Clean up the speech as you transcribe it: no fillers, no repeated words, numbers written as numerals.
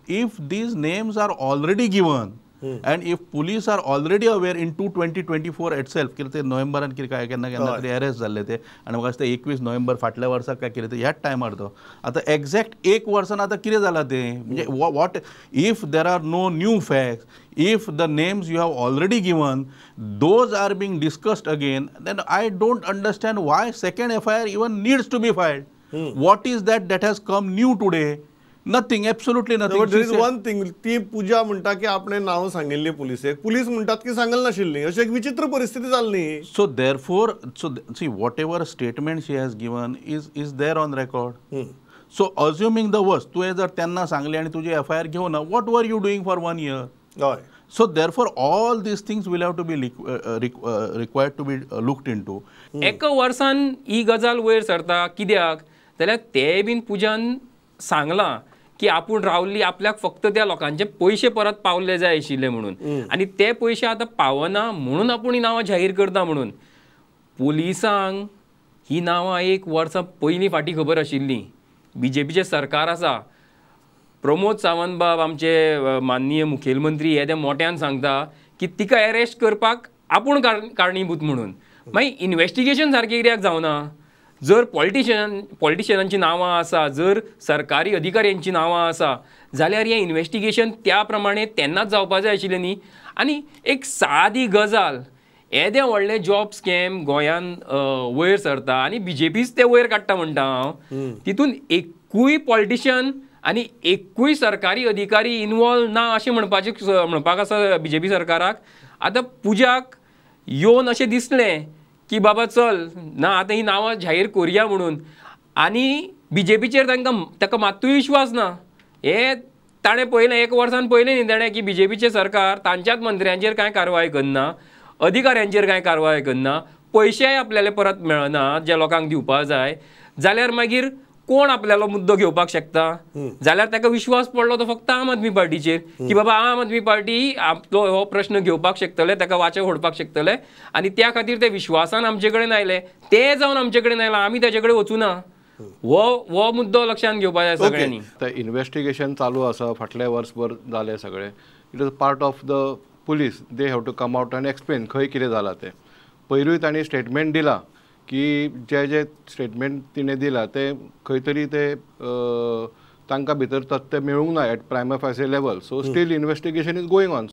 If these names are already given and if police are already aware in 2024 itself, कितें ते नोव्हेंबरान कितें काय केन्ना केन्ना तरी अरेस्ट जाल्ले ते, आनी म्हाका दिसता 21 नोव्हेंबर फाटल्या वर्साक काय कितें ते ह्याच टायमार तो. आतां एग्जॅक्ट एक वर्सान आतां कितें जालां तें? म्हणजे what if there are no new facts, if the names you have already given, those are being discussed again, then I don't understand why second FIR even needs to be filed. What is that that has come new today? Nothing, absolutely nothing. But there is one thing, ती पुजा म्हणटा की आपणे नांव सांगिल्ली पुलिसेक, police म्हणटात की सांगल नाशिल्ली. अशी एक विचित्र परिस्थिती जाल्ली. So therefore, so see, whatever statement she has given is there on record. So assuming the worst, तुवें जर तेन्ना सांगलें आनी तुजी एफआयआर घेवना, what were you doing for one year? So therefore, all these things will have to be required to be looked into. एका वर्सान ही गजाल वयर सरता कित्याक जाल्यार ते बीन पुजान सांगलां की आपूण रावली, आपल्याक फक्त त्या लोकांचे पयशे परत पावले जाय आशिल्ले म्हणून, आनी ते पयशे आतां पावना म्हणून आपूण ही नांवां जाहीर करता म्हणून. पुलिसांक ही नांवां एक वर्सां पयलीं फाटीं खबर आशिल्लीं. बीजेपीचें सरकार आसा, प्रमोद सावंत बाब आमचे माननीय मुखेलमंत्री हे ते मोठ्यान सांगता की तिका अरेस्ट करपाक आपूण कारणीभूत म्हणून. मागीर इन्वेस्टिगेशन सारकें कित्याक जावना? जर पॉलिटिशियनांची नांवां आसा, जर सरकारी अधिकाऱ्यांची नांवां आसा, जाल्यार हें इन्वेस्टिगेशन त्या प्रमाणे तेन्नाच जावपा जाय आशिल्लें न्ही. आनी एक सादी गजाल, येदें व्हडलें जॉब स्कॅम गोंयान वयर सरता आनी बीजेपीच तें वयर काडटा म्हणटा हांव, तितून एकूय पॉलिटिशियन आनी एकूय सरकारी अधिकारी इनवॉल्व ना अशें म्हणपाचें म्हणपाक आसा बीजेपी सरकाराक. आतां पुजाक येवन अशें दिसलें की बाबा चल ना, आतां ही नांवां जाहीर करुया म्हणून, आनी बीजेपीचेर तांकां ताका मात्तूय विश्वास ना. हें ताणें पळयलें, एक वर्सान पळयलें न्ही ताणें की बीजेपीचें सरकार तांच्याच मंत्र्यांचेर कांय कारवाय करना, अधिकाऱ्यांचेर कांय कारवाय करना, पयशेय आपल्याले परत मेळना जे लोकांक दिवपा जाय, जाल्यार मागीर कोण आपल्यालो मुद्दो घेवपाक शकता? जाल्यार ताका विश्वास पडलो तो फक्त आम आदमी पार्टीचेर की बाबा आम आदमी पार्टी आपलो हो प्रश्न घेवपाक शकतले, ताका वाचे फोडपाक शकतले, आनी त्या खातीर ते विश्वासान आमचे कडेन आयले. ते जावन आमचे कडेन आयला, आमी ताचे कडेन वचूना. हो मुद्दो लक्षांत घेवपाक जाय सगळ्यांनी. आतां इन्वेस्टिगेशन चालू आसा, फाटल्या वर्सभर जालें सगळें. It is part of the police, they have to come out and explain खंय कितें जालां तें. पयरूय तांणी स्टेटमेंट दिलां की जे जे स्टेटमेंट तिणें दिलां तें खंय तरी ते तांकां भितर तथ्य मेळूंक ना at prima facie level, so still investigation is going on.